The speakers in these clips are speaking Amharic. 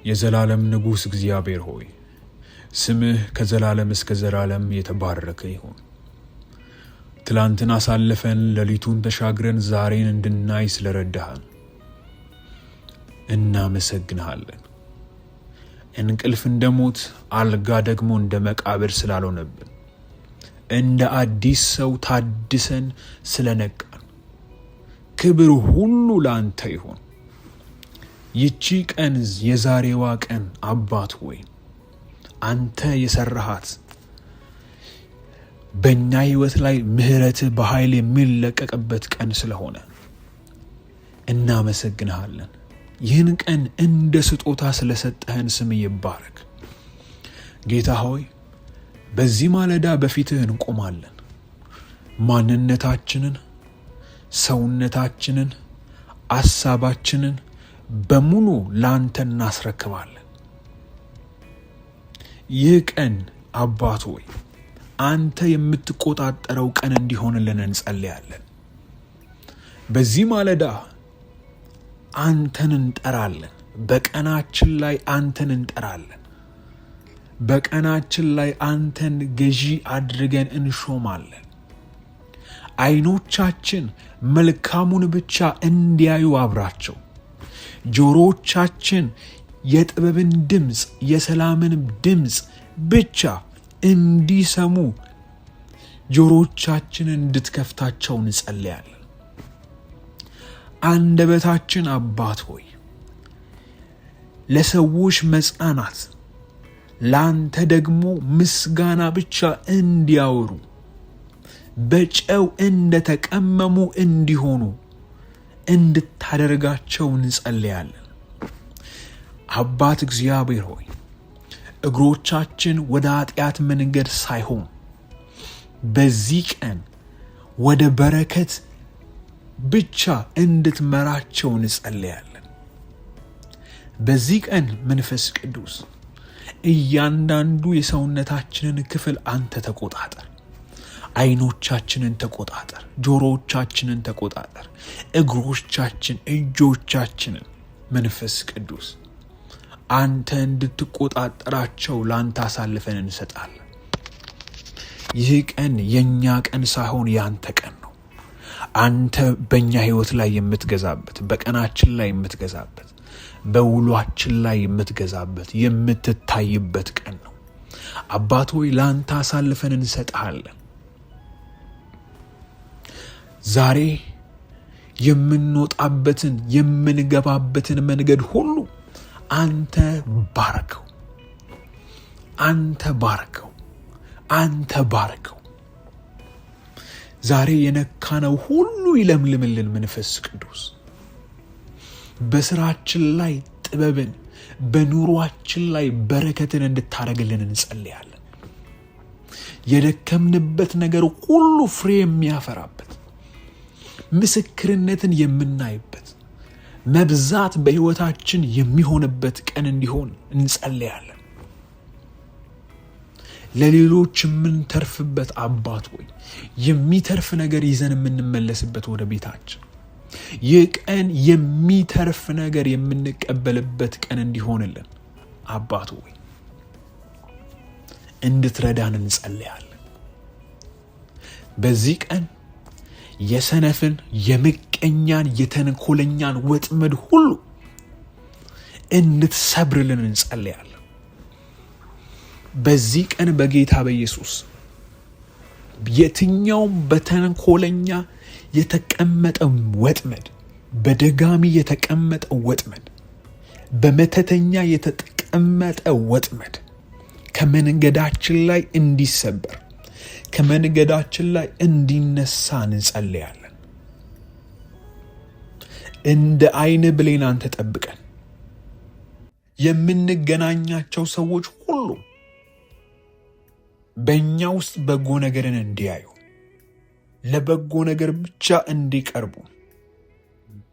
የዘላለም ንጉሥ እግዚአብሔር ሆይ ስምህ ከዘላለም እስከ ዘላለም የተባረከ ይሁን። ትላንትን አሳልፈን ሌሊቱን ተሻግረን ዛሬን እንድናይ ስለረዳህን እናመሰግንሃለን። እንቅልፍ እንደ ሞት አልጋ ደግሞ እንደ መቃብር ስላልሆነብን እንደ አዲስ ሰው ታድሰን ስለነቃን ክብር ሁሉ ለአንተ ይሁን። ይቺ ቀን የዛሬዋ ቀን አባት ሆይ አንተ የሰራሃት በእኛ ሕይወት ላይ ምሕረትህ በኃይል የሚለቀቅበት ቀን ስለሆነ እናመሰግንሃለን። ይህን ቀን እንደ ስጦታ ስለሰጠህን ስም ይባረክ። ጌታ ሆይ በዚህ ማለዳ በፊትህ እንቆማለን። ማንነታችንን፣ ሰውነታችንን፣ አሳባችንን በሙሉ ለአንተ እናስረክባለን። ይህ ቀን አባት ሆይ አንተ የምትቆጣጠረው ቀን እንዲሆንልን እንጸልያለን። በዚህ ማለዳ አንተን እንጠራለን። በቀናችን ላይ አንተን እንጠራለን። በቀናችን ላይ አንተን ገዢ አድርገን እንሾማለን። ዓይኖቻችን መልካሙን ብቻ እንዲያዩ አብራቸው። ጆሮቻችን የጥበብን ድምፅ፣ የሰላምን ድምፅ ብቻ እንዲሰሙ ጆሮቻችንን እንድትከፍታቸው እንጸልያለን። አንደበታችን አባት ሆይ ለሰዎች መጽናናት፣ ለአንተ ደግሞ ምስጋና ብቻ እንዲያወሩ በጨው እንደተቀመሙ እንዲሆኑ እንድታደርጋቸው እንጸልያለን። አባት እግዚአብሔር ሆይ እግሮቻችን ወደ ኃጢአት መንገድ ሳይሆን በዚህ ቀን ወደ በረከት ብቻ እንድትመራቸው እንጸልያለን። በዚህ ቀን መንፈስ ቅዱስ እያንዳንዱ የሰውነታችንን ክፍል አንተ ተቆጣጠር። ዓይኖቻችንን ተቆጣጠር፣ ጆሮዎቻችንን ተቆጣጠር፣ እግሮቻችን፣ እጆቻችንን መንፈስ ቅዱስ አንተ እንድትቆጣጠራቸው ለአንተ አሳልፈን እንሰጣለን። ይህ ቀን የእኛ ቀን ሳይሆን የአንተ ቀን ነው። አንተ በእኛ ሕይወት ላይ የምትገዛበት፣ በቀናችን ላይ የምትገዛበት፣ በውሏችን ላይ የምትገዛበት፣ የምትታይበት ቀን ነው። አባት ሆይ ለአንተ አሳልፈን እንሰጥሃለን። ዛሬ የምንወጣበትን የምንገባበትን መንገድ ሁሉ አንተ ባርከው፣ አንተ ባርከው፣ አንተ ባርከው። ዛሬ የነካነው ሁሉ ይለምልምልን። መንፈስ ቅዱስ በስራችን ላይ ጥበብን፣ በኑሯችን ላይ በረከትን እንድታደርግልን እንጸልያለን። የደከምንበት ነገር ሁሉ ፍሬ የሚያፈራበት፣ ምስክርነትን የምናይበት፣ መብዛት በሕይወታችን የሚሆንበት ቀን እንዲሆን እንጸልያለን። ለሌሎች የምንተርፍበት አባት ወይ የሚተርፍ ነገር ይዘን የምንመለስበት ወደ ቤታችን ይህ ቀን የሚተርፍ ነገር የምንቀበልበት ቀን እንዲሆንልን አባት ወይ እንድትረዳን እንጸልያለን። በዚህ ቀን የሰነፍን፣ የምቀኛን፣ የተንኮለኛን ወጥመድ ሁሉ እንድትሰብርልን እንጸልያለን። በዚህ ቀን በጌታ በኢየሱስ የትኛውም በተንኮለኛ የተቀመጠ ወጥመድ፣ በደጋሚ የተቀመጠ ወጥመድ፣ በመተተኛ የተቀመጠ ወጥመድ ከመንገዳችን ላይ እንዲሰበር ከመንገዳችን ላይ እንዲነሳ እንጸልያለን። እንደ ዓይን ብሌን አንተ ጠብቀን። የምንገናኛቸው ሰዎች ሁሉ በእኛ ውስጥ በጎ ነገርን እንዲያዩ፣ ለበጎ ነገር ብቻ እንዲቀርቡ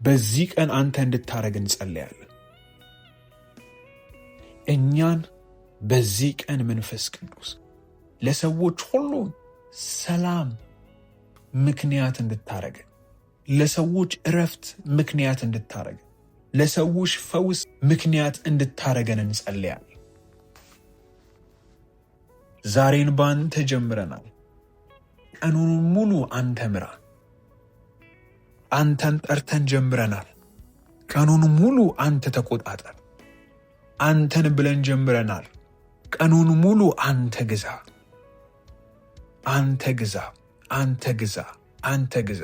በዚህ ቀን አንተ እንድታረግ እንጸልያለን። እኛን በዚህ ቀን መንፈስ ቅዱስ ለሰዎች ሁሉ ሰላም ምክንያት እንድታረግ፣ ለሰዎች እረፍት ምክንያት እንድታረግ፣ ለሰዎች ፈውስ ምክንያት እንድታረገን እንጸልያለን። ዛሬን በአንተ ጀምረናል። ቀኑን ሙሉ አንተ ምራን። አንተን ጠርተን ጀምረናል። ቀኑን ሙሉ አንተ ተቆጣጠር። አንተን ብለን ጀምረናል። ቀኑን ሙሉ አንተ ግዛ፣ አንተ ግዛ፣ አንተ ግዛ፣ አንተ ግዛ።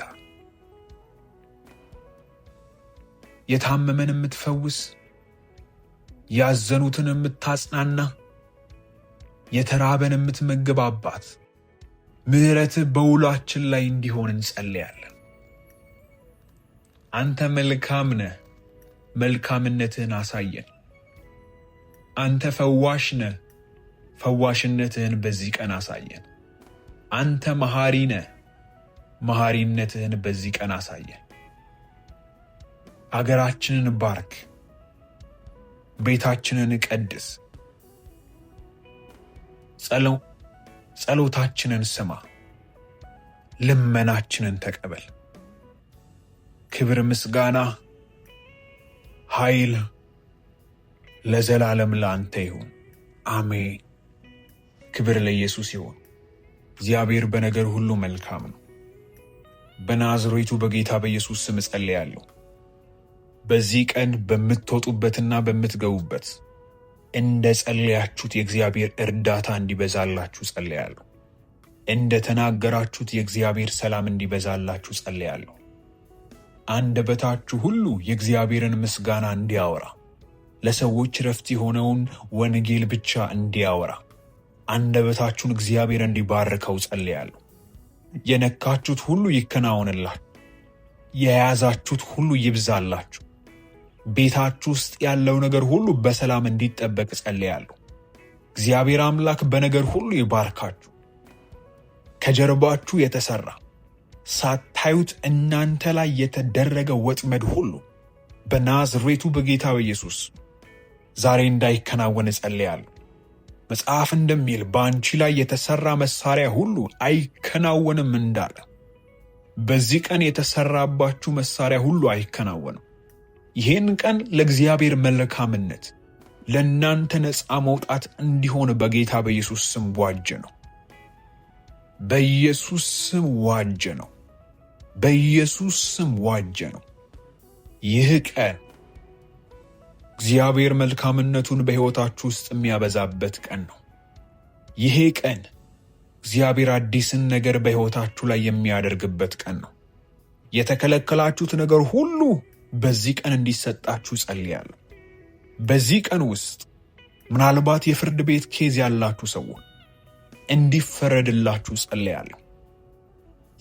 የታመመን የምትፈውስ፣ ያዘኑትን የምታጽናና፣ የተራበን የምትመግብ አባት ምሕረትህ በውሏችን ላይ እንዲሆን እንጸልያለን። አንተ መልካም ነህ፣ መልካምነትህን አሳየን። አንተ ፈዋሽ ነህ፣ ፈዋሽነትህን በዚህ ቀን አሳየን። አንተ መሐሪ ነህ፣ መሐሪነትህን በዚህ ቀን አሳየን። አገራችንን ባርክ፣ ቤታችንን ቀድስ፣ ጸሎታችንን ስማ፣ ልመናችንን ተቀበል። ክብር፣ ምስጋና፣ ኃይል ለዘላለም ለአንተ ይሁን። አሜን። ክብር ለኢየሱስ ይሁን። እግዚአብሔር በነገር ሁሉ መልካም ነው። በናዝሬቱ በጌታ በኢየሱስ ስም እጸልያለሁ። በዚህ ቀን በምትወጡበትና በምትገቡበት እንደ ጸለያችሁት የእግዚአብሔር እርዳታ እንዲበዛላችሁ ጸልያለሁ። እንደ ተናገራችሁት የእግዚአብሔር ሰላም እንዲበዛላችሁ ጸልያለሁ። አንደበታችሁ ሁሉ የእግዚአብሔርን ምስጋና እንዲያወራ፣ ለሰዎች ረፍት የሆነውን ወንጌል ብቻ እንዲያወራ አንደበታችሁን እግዚአብሔር እንዲባርከው ጸልያለሁ። የነካችሁት ሁሉ ይከናወንላችሁ። የያዛችሁት ሁሉ ይብዛላችሁ። ቤታችሁ ውስጥ ያለው ነገር ሁሉ በሰላም እንዲጠበቅ ጸልያለሁ። እግዚአብሔር አምላክ በነገር ሁሉ ይባርካችሁ። ከጀርባችሁ የተሰራ ሳታዩት እናንተ ላይ የተደረገ ወጥመድ ሁሉ በናዝሬቱ በጌታ በኢየሱስ ዛሬ እንዳይከናወን እጸልያለሁ። መጽሐፍ እንደሚል በአንቺ ላይ የተሰራ መሳሪያ ሁሉ አይከናወንም እንዳለ በዚህ ቀን የተሰራባችሁ መሳሪያ ሁሉ አይከናወንም። ይህን ቀን ለእግዚአብሔር መልካምነት ለእናንተ ነፃ መውጣት እንዲሆን በጌታ በኢየሱስ ስም ዋጀ ነው። በኢየሱስ ስም ዋጀ ነው። በኢየሱስ ስም ዋጀ ነው። ይህ ቀን እግዚአብሔር መልካምነቱን በሕይወታችሁ ውስጥ የሚያበዛበት ቀን ነው። ይሄ ቀን እግዚአብሔር አዲስን ነገር በሕይወታችሁ ላይ የሚያደርግበት ቀን ነው። የተከለከላችሁት ነገር ሁሉ በዚህ ቀን እንዲሰጣችሁ ጸልያለሁ። በዚህ ቀን ውስጥ ምናልባት የፍርድ ቤት case ያላችሁ ሰዎች እንዲፈረድላችሁ ጸልያለሁ።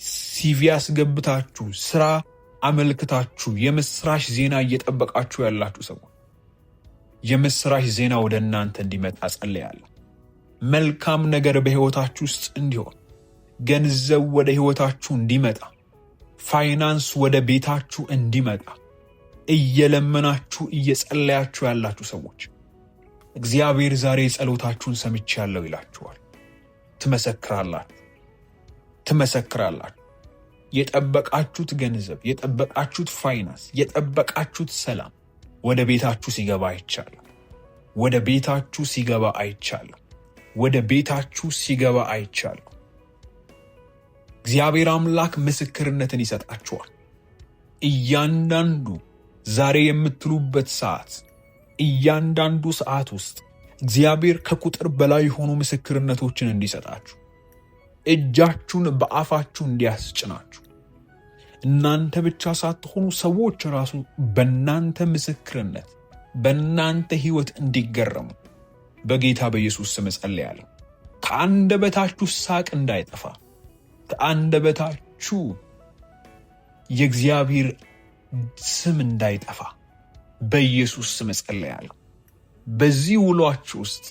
CV አስገብታችሁ ስራ አመልክታችሁ የምስራች ዜና እየጠበቃችሁ ያላችሁ ሰዎች የምስራች ዜና ወደ እናንተ እንዲመጣ ጸልያለሁ። መልካም ነገር በሕይወታችሁ ውስጥ እንዲሆን፣ ገንዘብ ወደ ሕይወታችሁ እንዲመጣ፣ ፋይናንስ ወደ ቤታችሁ እንዲመጣ እየለመናችሁ እየጸለያችሁ ያላችሁ ሰዎች እግዚአብሔር ዛሬ ጸሎታችሁን ሰምቻለሁ ይላችኋል። ትመሰክራላችሁ ትመሰክራላችሁ። የጠበቃችሁት ገንዘብ፣ የጠበቃችሁት ፋይናንስ፣ የጠበቃችሁት ሰላም ወደ ቤታችሁ ሲገባ አይቻለሁ። ወደ ቤታችሁ ሲገባ አይቻለሁ። ወደ ቤታችሁ ሲገባ አይቻለሁ። እግዚአብሔር አምላክ ምስክርነትን ይሰጣችኋል። እያንዳንዱ ዛሬ የምትሉበት ሰዓት፣ እያንዳንዱ ሰዓት ውስጥ እግዚአብሔር ከቁጥር በላይ የሆኑ ምስክርነቶችን እንዲሰጣችሁ፣ እጃችሁን በአፋችሁ እንዲያስጭናችሁ፣ እናንተ ብቻ ሳትሆኑ ሰዎች ራሱ በእናንተ ምስክርነት በእናንተ ሕይወት እንዲገረሙ በጌታ በኢየሱስ ስም እጸልያለሁ። ከአንደበታችሁ ሳቅ እንዳይጠፋ፣ ከአንደበታችሁ የእግዚአብሔር ስም እንዳይጠፋ በኢየሱስ ስም እጸልያለሁ። በዚህ ውሏችሁ ውስጥ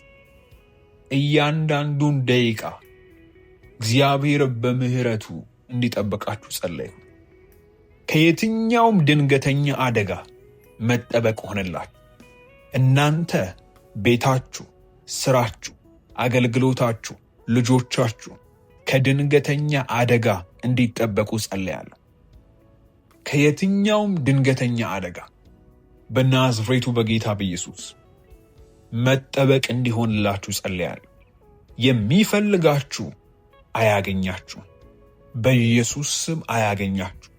እያንዳንዱን ደቂቃ እግዚአብሔር በምሕረቱ እንዲጠብቃችሁ ጸለይሁ። ከየትኛውም ድንገተኛ አደጋ መጠበቅ ሆነላችሁ። እናንተ ቤታችሁ፣ ስራችሁ፣ አገልግሎታችሁ፣ ልጆቻችሁ ከድንገተኛ አደጋ እንዲጠበቁ ጸልያለሁ። ከየትኛውም ድንገተኛ አደጋ በናዝሬቱ በጌታ በኢየሱስ መጠበቅ እንዲሆንላችሁ ጸልያለሁ። የሚፈልጋችሁ አያገኛችሁ፣ በኢየሱስ ስም አያገኛችሁ።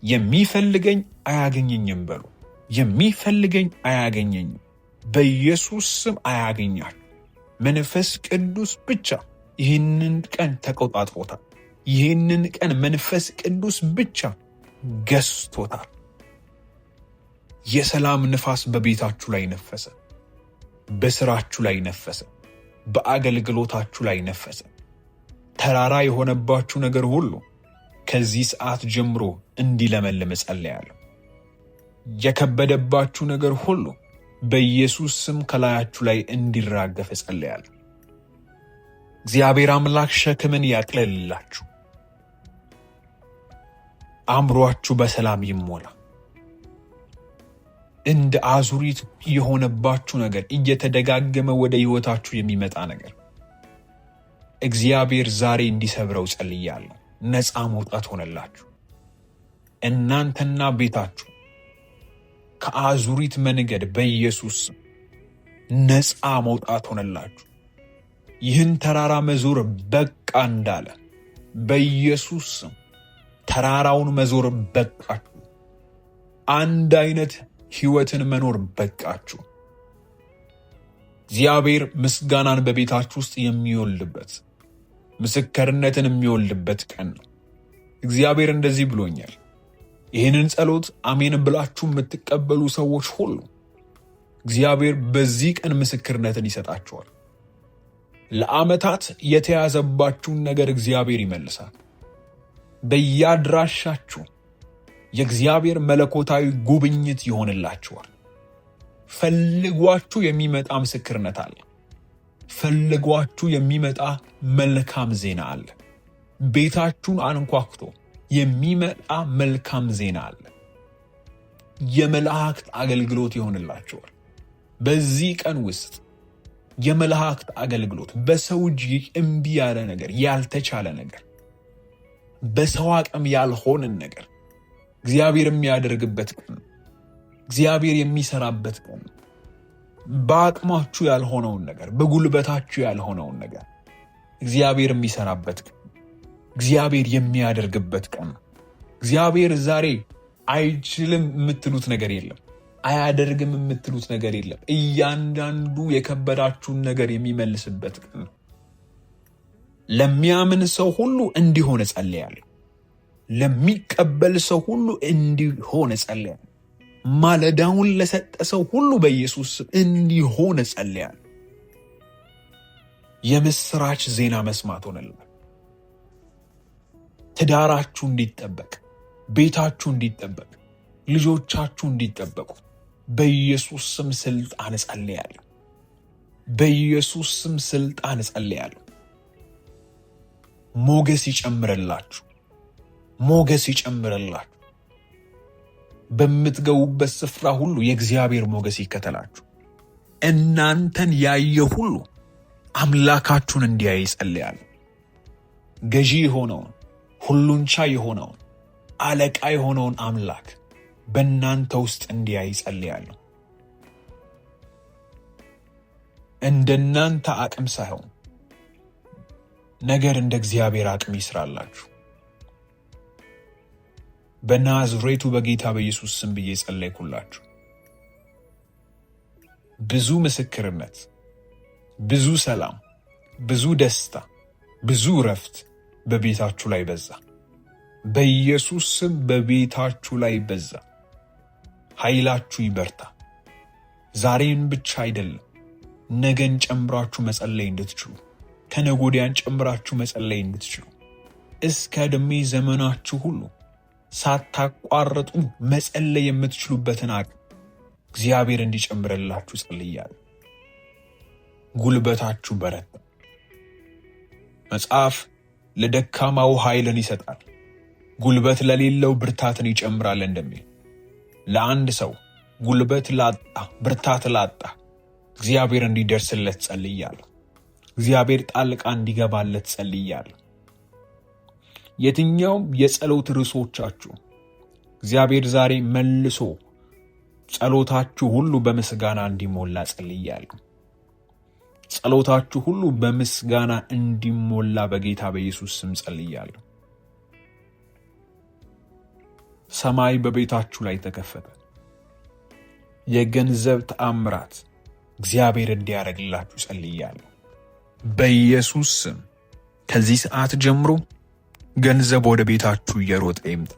የሚፈልገኝ አያገኘኝም በሉ። የሚፈልገኝ አያገኘኝም፣ በኢየሱስ ስም አያገኛችሁ። መንፈስ ቅዱስ ብቻ ይህንን ቀን ተቆጣጥሮታል። ይህንን ቀን መንፈስ ቅዱስ ብቻ ገዝቶታል። የሰላም ንፋስ በቤታችሁ ላይ ነፈሰ፣ በስራችሁ ላይ ነፈሰ፣ በአገልግሎታችሁ ላይ ነፈሰ። ተራራ የሆነባችሁ ነገር ሁሉ ከዚህ ሰዓት ጀምሮ እንዲለመልም እጸልያለሁ። የከበደባችሁ ነገር ሁሉ በኢየሱስ ስም ከላያችሁ ላይ እንዲራገፍ እጸልያለሁ። እግዚአብሔር አምላክ ሸክምን ያቅልልላችሁ፣ አእምሯችሁ በሰላም ይሞላ። እንደ አዙሪት የሆነባችሁ ነገር እየተደጋገመ ወደ ሕይወታችሁ የሚመጣ ነገር እግዚአብሔር ዛሬ እንዲሰብረው ጸልያለሁ። ነፃ መውጣት ሆነላችሁ። እናንተና ቤታችሁ ከአዙሪት መንገድ በኢየሱስ ነፃ መውጣት ሆነላችሁ። ይህን ተራራ መዞር በቃ እንዳለ በኢየሱስ ስም ተራራውን መዞር በቃችሁ። አንድ አይነት ህይወትን መኖር በቃችሁ። እግዚአብሔር ምስጋናን በቤታችሁ ውስጥ የሚወልድበት ምስክርነትን የሚወልድበት ቀን ነው። እግዚአብሔር እንደዚህ ብሎኛል። ይህንን ጸሎት አሜን ብላችሁ የምትቀበሉ ሰዎች ሁሉ እግዚአብሔር በዚህ ቀን ምስክርነትን ይሰጣችኋል። ለዓመታት የተያዘባችሁን ነገር እግዚአብሔር ይመልሳል። በያድራሻችሁ የእግዚአብሔር መለኮታዊ ጉብኝት ይሆንላችኋል። ፈልጓችሁ የሚመጣ ምስክርነት አለ። ፈልጓችሁ የሚመጣ መልካም ዜና አለ። ቤታችሁን አንኳኩቶ የሚመጣ መልካም ዜና አለ። የመላእክት አገልግሎት ይሆንላችኋል። በዚህ ቀን ውስጥ የመላእክት አገልግሎት በሰው እጅ እምቢ ያለ ነገር፣ ያልተቻለ ነገር፣ በሰው አቅም ያልሆንን ነገር እግዚአብሔር የሚያደርግበት ቀን፣ እግዚአብሔር የሚሰራበት ቀን፣ በአቅማችሁ ያልሆነውን ነገር፣ በጉልበታችሁ ያልሆነውን ነገር እግዚአብሔር የሚሰራበት ቀን፣ እግዚአብሔር የሚያደርግበት ቀን። እግዚአብሔር ዛሬ አይችልም የምትሉት ነገር የለም። አያደርግም የምትሉት ነገር የለም። እያንዳንዱ የከበዳችሁን ነገር የሚመልስበት ቀን ነው። ለሚያምን ሰው ሁሉ እንዲሆን እጸልያለሁ። ለሚቀበል ሰው ሁሉ እንዲሆን እጸልያለሁ። ማለዳውን ለሰጠ ሰው ሁሉ በኢየሱስ ስም እንዲሆን እጸልያለሁ። የምስራች ዜና መስማት ሆነላችሁ። ትዳራችሁ እንዲጠበቅ፣ ቤታችሁ እንዲጠበቅ፣ ልጆቻችሁ እንዲጠበቁ በኢየሱስ ስም ስልጣን እጸልያለሁ። በኢየሱስ ስም ስልጣን እጸልያለሁ። ሞገስ ይጨምርላችሁ፣ ሞገስ ይጨምርላችሁ። በምትገቡበት ስፍራ ሁሉ የእግዚአብሔር ሞገስ ይከተላችሁ። እናንተን ያየ ሁሉ አምላካችሁን እንዲያይ ይጸልያል። ገዢ የሆነውን ሁሉን ቻይ የሆነውን አለቃ የሆነውን አምላክ በእናንተ ውስጥ እንዲያይ ጸልያለሁ። እንደናንተ አቅም ሳይሆን ነገር እንደ እግዚአብሔር አቅም ይስራላችሁ። በናዝሬቱ በጌታ በኢየሱስ ስም ብዬ ጸለይኩላችሁ። ብዙ ምስክርነት፣ ብዙ ሰላም፣ ብዙ ደስታ፣ ብዙ እረፍት በቤታችሁ ላይ በዛ። በኢየሱስ ስም በቤታችሁ ላይ በዛ። ኃይላችሁ ይበርታ። ዛሬን ብቻ አይደለም ነገን ጨምራችሁ መጸለይ እንድትችሉ፣ ከነጎዲያን ጨምራችሁ መጸለይ እንድትችሉ፣ እስከ ዕድሜ ዘመናችሁ ሁሉ ሳታቋርጡ መጸለይ የምትችሉበትን አቅም እግዚአብሔር እንዲጨምርላችሁ ጸልያለሁ። ጉልበታችሁ በረታ። መጽሐፍ ለደካማው ኃይልን ይሰጣል፣ ጉልበት ለሌለው ብርታትን ይጨምራል እንደሚል ለአንድ ሰው ጉልበት ላጣ፣ ብርታት ላጣ እግዚአብሔር እንዲደርስለት ጸልያለሁ። እግዚአብሔር ጣልቃ እንዲገባለት ጸልያለሁ። የትኛውም የጸሎት ርዕሶቻችሁ እግዚአብሔር ዛሬ መልሶ ጸሎታችሁ ሁሉ በምስጋና እንዲሞላ ጸልያለሁ። ጸሎታችሁ ሁሉ በምስጋና እንዲሞላ በጌታ በኢየሱስ ስም ጸልያለሁ። ሰማይ በቤታችሁ ላይ ተከፈተ። የገንዘብ ተአምራት እግዚአብሔር እንዲያደርግላችሁ ጸልያለሁ። በኢየሱስ ስም ከዚህ ሰዓት ጀምሮ ገንዘብ ወደ ቤታችሁ እየሮጠ ይምጣ።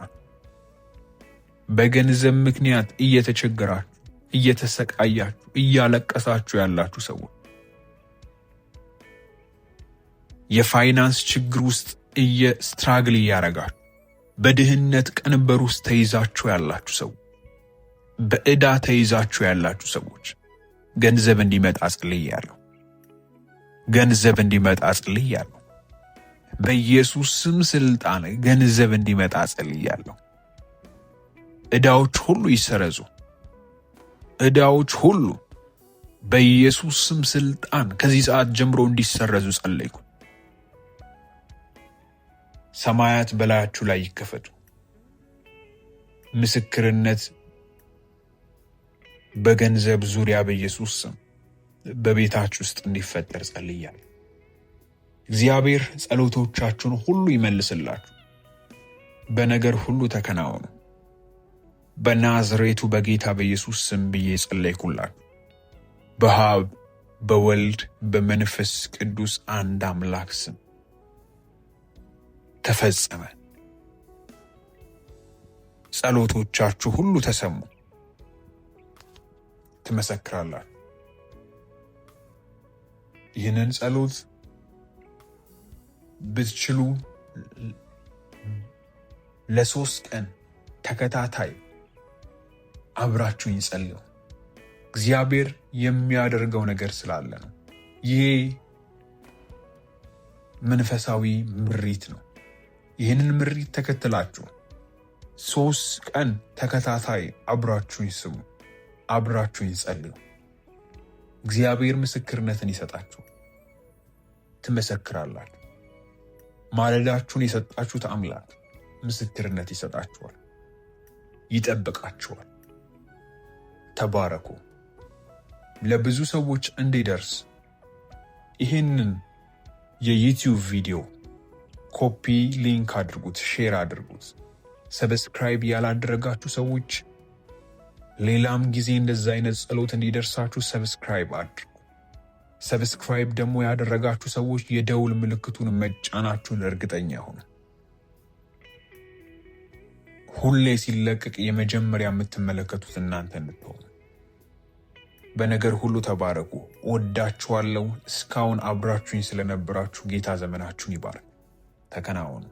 በገንዘብ ምክንያት እየተቸገራችሁ፣ እየተሰቃያችሁ፣ እያለቀሳችሁ ያላችሁ ሰዎች፣ የፋይናንስ ችግር ውስጥ እየ struggle እያረጋችሁ፣ በድህነት ቀንበር ውስጥ ተይዛችሁ ያላችሁ ሰዎች፣ በዕዳ ተይዛችሁ ያላችሁ ሰዎች ገንዘብ እንዲመጣ ጸልያለሁ። ገንዘብ እንዲመጣ ጸልያለሁ። በኢየሱስ ስም ስልጣን ገንዘብ እንዲመጣ ጸልያለሁ። ዕዳዎች ሁሉ ይሰረዙ። ዕዳዎች ሁሉ በኢየሱስ ስም ስልጣን ከዚህ ሰዓት ጀምሮ እንዲሰረዙ ጸለይኩ። ሰማያት በላያችሁ ላይ ይከፈቱ። ምስክርነት በገንዘብ ዙሪያ በኢየሱስ ስም በቤታችሁ ውስጥ እንዲፈጠር ጸልያለሁ። እግዚአብሔር ጸሎቶቻችሁን ሁሉ ይመልስላችሁ። በነገር ሁሉ ተከናወኑ። በናዝሬቱ በጌታ በኢየሱስ ስም ብዬ ጸለይኩላችሁ። በአብ በወልድ በመንፈስ ቅዱስ አንድ አምላክ ስም ተፈጸመ። ጸሎቶቻችሁ ሁሉ ተሰሙ። ትመሰክራላችሁ። ይህንን ጸሎት ብትችሉ ለ3 ቀን ተከታታይ አብራችሁኝ ጸልዩ። እግዚአብሔር የሚያደርገው ነገር ስላለ ነው። ይሄ መንፈሳዊ ምሪት ነው። ይህንን ምሪት ተከትላችሁ 3 ቀን ተከታታይ አብራችሁኝ ስሙ፣ አብራችሁኝ ጸልዩ። እግዚአብሔር ምስክርነትን ይሰጣችሁ፣ ትመሰክራላችሁ። ማለዳችሁን የሰጣችሁት አምላክ ምስክርነት ይሰጣችኋል፣ ይጠብቃችኋል። ተባረኩ። ለብዙ ሰዎች እንዲደርስ ይህንን የ YouTube ቪዲዮ copy link አድርጉት፣ share አድርጉት። Subscribe ያላደረጋችሁ ሰዎች ሌላም ጊዜ እንደዛ አይነት ጸሎት እንዲደርሳችሁ subscribe አድርጉ። Subscribe ደግሞ ያደረጋችሁ ሰዎች የደውል ምልክቱን መጫናችሁን እርግጠኛ ሁኑ። ሁሌ ሲለቀቅ የመጀመሪያ የምትመለከቱት እናንተ እንድትሆኑ። በነገር ሁሉ ተባረኩ። ወዳችኋለሁ። እስካሁን አብራችሁኝ ስለነበራችሁ ጌታ ዘመናችሁን ይባርክ። ተከናወኑ።